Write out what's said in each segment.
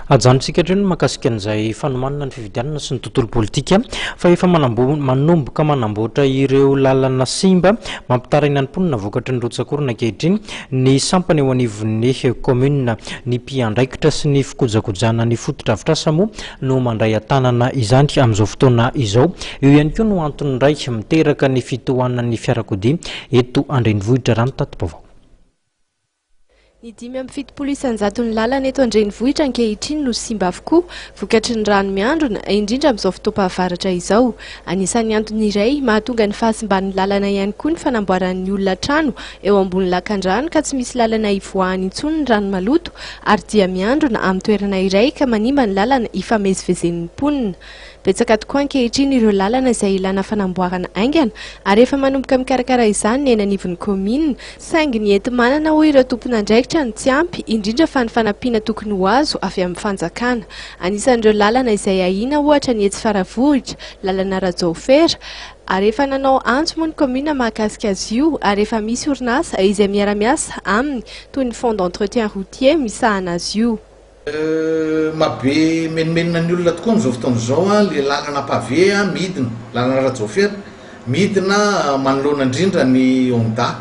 Ajanontsika hatreo ny mahakasika an'izay fanomanana ny fifidianana sy ny tontolo politika fa efa manomboka manamboatra ireo lalana simba mampitaraina ny mponina vokatry ny rotsak'orana ankehitriny ny sampana eo anivon'ny kaominina. Ny mpiandraikitra sy ny fikojakojana ny fotodrafitrasa moa no mandray an-tanana izany amin'izao fotoana izao. Io ihany koa no antony iray miteraka ny fitohanan'ny fiarakodia eto an-drenivohitra raha ny tati-baovao. Ny 75 isan-jaton'ny lalana eto an-drenivohitra ankehitriny no simba avokoa, vokatry ny rano miandrona, indrindra amin'izao fotoam-pahavaratra izao. Anisan'ny antony iray mahatonga ny fahasimban'ny lalana ihany koa ny fanamboaran'ny olona trano eo ambony lakandrano ka tsy misy lalana ivoahany intsony ny rano maloto ary dia miandrona amin'ny toerana iray ka manimba ny lalana ifamezivezen'ny mponina. Betsaka tokoa ankehitriny ireo lalana izay ilana fanamboarana haingana ary efa manomboka mikarakara izany ny eny anivon'ny kaominina, saingy ny enti-manana hoy ireo tompon'andraikitra no tsy ampy, indrindra fa ny fanampiana tokony ho azo avy amin'ny fanjakana. Anisan'ireo lalana izay ahiana ohatra ny etsy Faravohitra, lalana Rajaofera, ary efa nanao antso moa ny kaominina mahakasika azy io ary efa misy orinasa izay miara-miasa aminy toy ny Fonds d'entretien routier misahana azy io. Mahabe menomenona ny olona tokoa amin'izao fotoana izao ilay lalana pavé midina, lalana Rajaofera, midina manoloana indrindra ny Honda,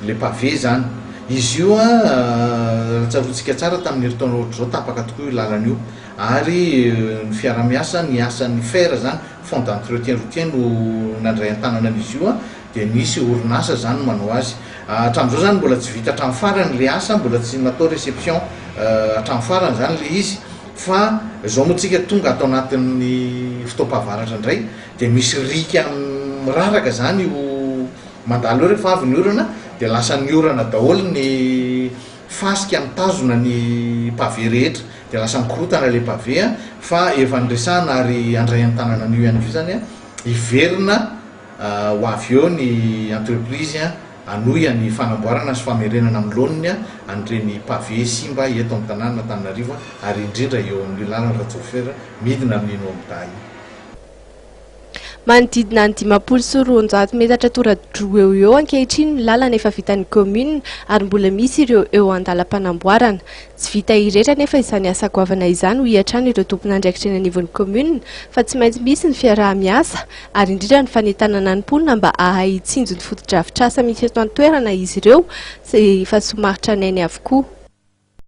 ilay pavé izany. Izy io raha tsaroantsika tsara tamin'ny herintaona ohatr'izao tapaka tokoa io lalana io ary ny fiaraha-miasa, ny asan'ny fer izany, Fonds d'entretien routier no nandray an-tanana an'izy io dia nisy orinasa izany manao azy. Hatramin'izao izany mbola tsy vita hatramin'ny farany ilay asa, mbola tsy natao réception hatramin'ny farany izany ilay izy fa izao moa tsika tonga ato anatin'ny fotoam-pahavaratra indray dia misy riaka miraraka izany io mandalo eo rehefa avy ny orana dia lasa ny orana daholo ny fasika mitazona ny pavé rehetra dia lasa mikorotana ilay pavé fa efa niresahana ary handray an-tanana an'io ihany koa izany hiverina Ho avy eo ny entreprise hanohy ny fanamboarana sy famerenana amin'ny laoniny an'ireny pavé simba eto amin'ny tanànan'Antananarivo ary indrindra eo amin'io lalana Rajaofera midina amin'iny Omda iny. Manodidina ny 250 metatra tora-droa eo ho eo ankehitriny ny lalana efa vitan'ny kaominina ary mbola misy ireo eo an-dalam-panamboarana. Tsy vita irery anefa izany asa goavana izany hoy hatrany ireo tompon'andraikitra eny anivon'ny kaominina fa tsy maintsy misy ny fiaraha-miasa ary indrindra ny fanentanana ny mponina mba hahay hitsinjo ny fotodrafitrasa misy eto an-toerana izy ireo izay efa somary tranainy avokoa.